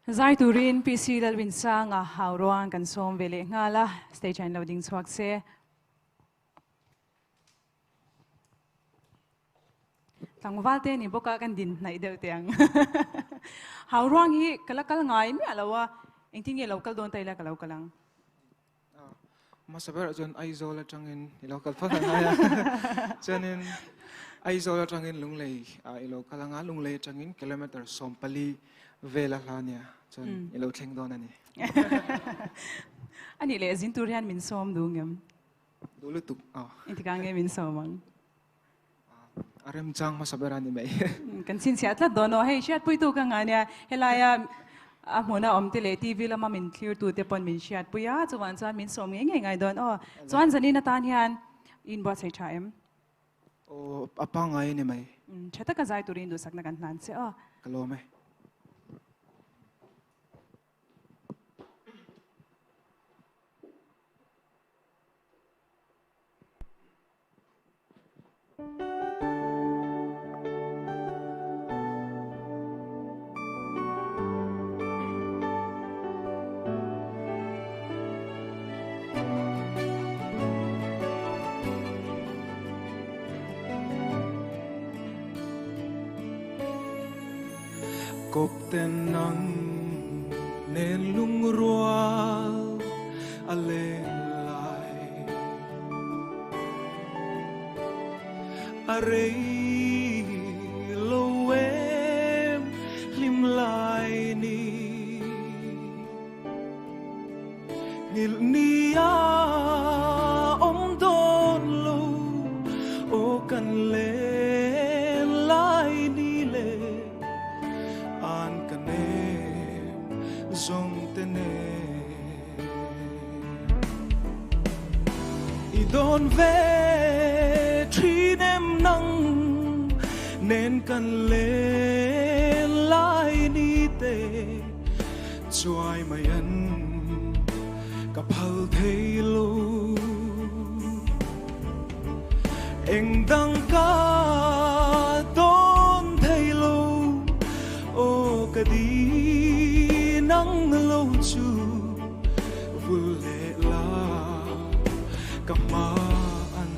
Zai turin PC Lalrinsanga hau ruang kan sawm ve leh nghal a, stage ah in lo ding chhuak se. Tlangval te ni bawk a kan din hnaih deuh teh ang. Hau ruang hi ka la kal ngai miah lo a, engtin nge lo kal dawn ta ila ka lo kal ang. Hmasa berah chuan Aizawl atangin i lo kal phawt ang a, chuanin Aizawl atangin Lunglei i lo kal ang a, Lunglei atangin kilometer 40 vela hla nia, chuan i lo thleng dawn a ni. A nih leh zin tur hian min sawm duh ngem? Duh lutuk a. Engtikah nge min sawm ang? A remchang hmasa ber a ni mai. Kan chhinchhiah tlat dawn aw. Hei hriatpuitu ka ngah nia, helaia a hmuna awm te leh TV lama min thlirtu te pawn min hriatpui a, chuvang chuan min sawm ngei ngei ngai dawn aw. Chuan zanin atan hian i inbuatsaih tha em? Aw, a pangngai a ni mai. Tha taka zai turin duhsakna kan hlan che aw. Ka lawm e. Kawpten nang nen lungrual a len lai. A rei lo em hlim lai ni. Nghilh ni a awm dawn lo aw kan len lai ni le an ka nem zawng te nen. I dawn ve thin em nang nen kan len lai ni te chuai mai an ka phal thei lo eng dang ka dawn thei lo aw ka di nang lo chu vul leh la ka hma an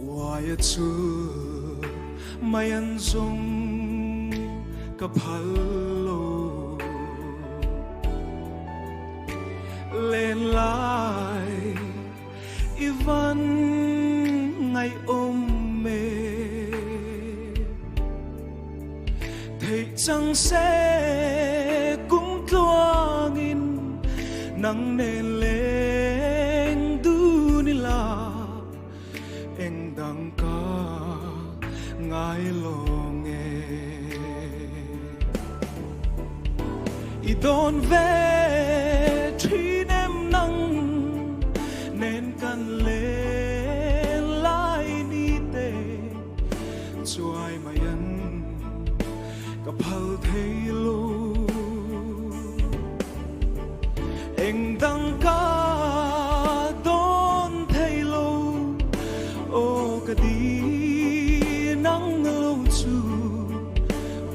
uai a chu mai an zawng ka phal lo len lai i van ngaihawm e. Theih chang se kum tluangin nang nen leng dun ila eng dang ka ngai lo nge. I dawn ve thin em nang nen kan len lai ni te chuai mai an ka phal thei lo eng dang ka dawn thei lo aw ka di nang lo chu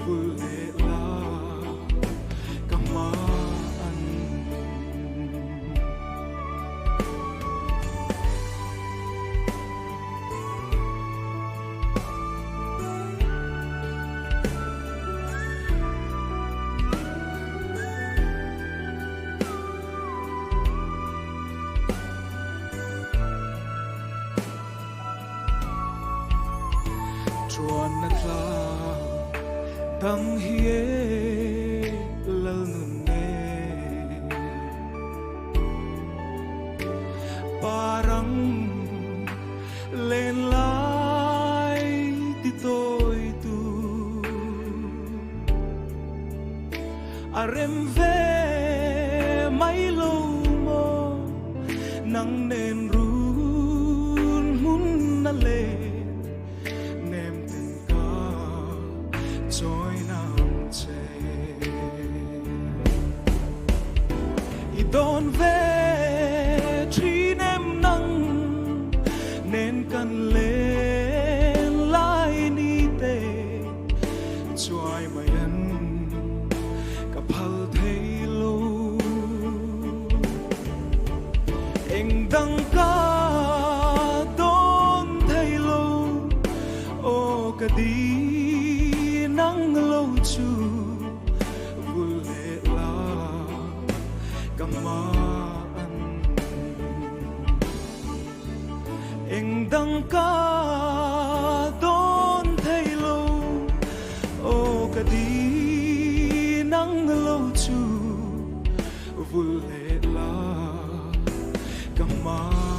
vul leh la ka hma an. Chuan na tla dang hi e lal nun ne parang len lai ti toi tu a rem ve mai lo maw nang nen run hmun na le nem ten ka chawi nang che i dawn ve thin em nang nen kan len lai ni te chuai mai. di nang lo chu vul leh la ka man. Eng dang ka dawn thei lo, aw ka di nang lo chu vul leh la ka man.